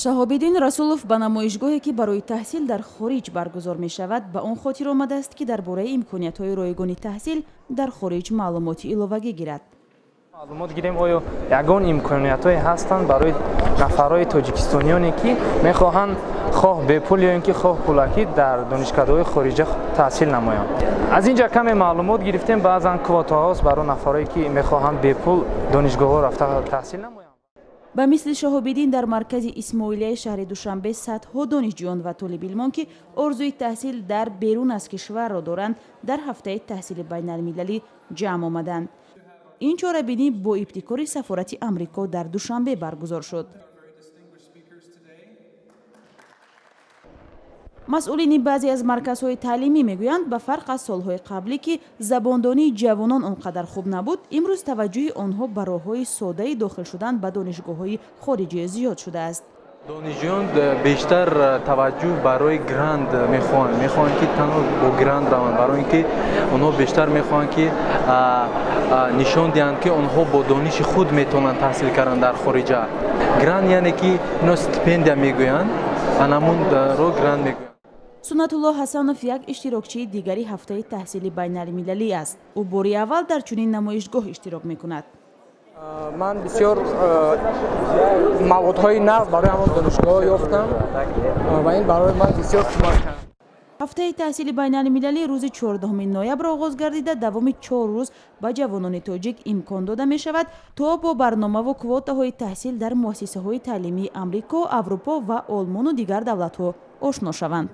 Шаҳобиддин Расулов ба намоишгоҳе, ки барои таҳсил дар хориҷ баргузор мешавад, ба он хотир омадааст, ки дар бораи имкониятҳои ройгони таҳсил дар хориҷ маълумоти иловагӣ гирад. Маълумот гирем, оё ягон имкониятҳое ҳастанд барои нафарҳои тоҷикистониёне, ки мехоҳанд хоҳ бепул ё ин ки хоҳ пулакӣ дар донишкадаҳои хориҷа таҳсил намоянд. Аз ин ҷа каме маълумот гирифтем. Баъзан квотаҳост барои нафарое, ки мехоҳанд бепул донишгоҳҳо рафта таҳсил намоянд. Ба мисли Шаҳобиддин дар маркази Исмоилияи шаҳри Душанбе садҳо донишҷӯён ва толибилмон, ки орзуи таҳсил дар берун аз кишварро доранд, дар ҳафтаи таҳсили байналмилалӣ ҷамъ омаданд. Ин чорабинӣ бо ибтикори сафорати Амрико дар Душанбе баргузор шуд. Масъулини баъзе аз марказҳои таълимӣ мегӯянд, ба фарқ аз солҳои қаблӣ, ки забондонии ҷавонон он қадар хуб набуд, имрӯз таваҷҷӯҳи онҳо ба роҳҳои содаи дохил шудан ба донишгоҳҳои хориҷӣ зиёд шудааст. Донишҷӯён бештар таваҷҷӯҳ барои грант мехоҳанд, мехоҳанд, ки танҳо бо грант раванд, барои ин ки онҳо бештар мехоҳанд, ки нишон диҳанд, ки онҳо бо дониши худ метавонанд таҳсил кардан дар хориҷа. Грант яъне ки ино стипендия мегӯянд, анамунро грант мегӯянд. Суннатулло Ҳасанов як иштирокчии дигари ҳафтаи таҳсили байналмилалӣ аст. Ӯ бори аввал дар чунин намоишгоҳ иштирок мекунад. Ман бисёр маводҳои нағз барои ҳамон донишгоҳ ёфтам ва ин барои ман бисёр кӯмак кард. Ҳафтаи таҳсили байналмилалӣ рӯзи 14 ноябр оғоз гардида, давоми 4 рӯз ба ҷавонони тоҷик имкон дода мешавад, то бо барномаву квотаҳои таҳсил дар муассисаҳои таълимии Амрико, Аврупо ва Олмону дигар давлатҳо ошно шаванд.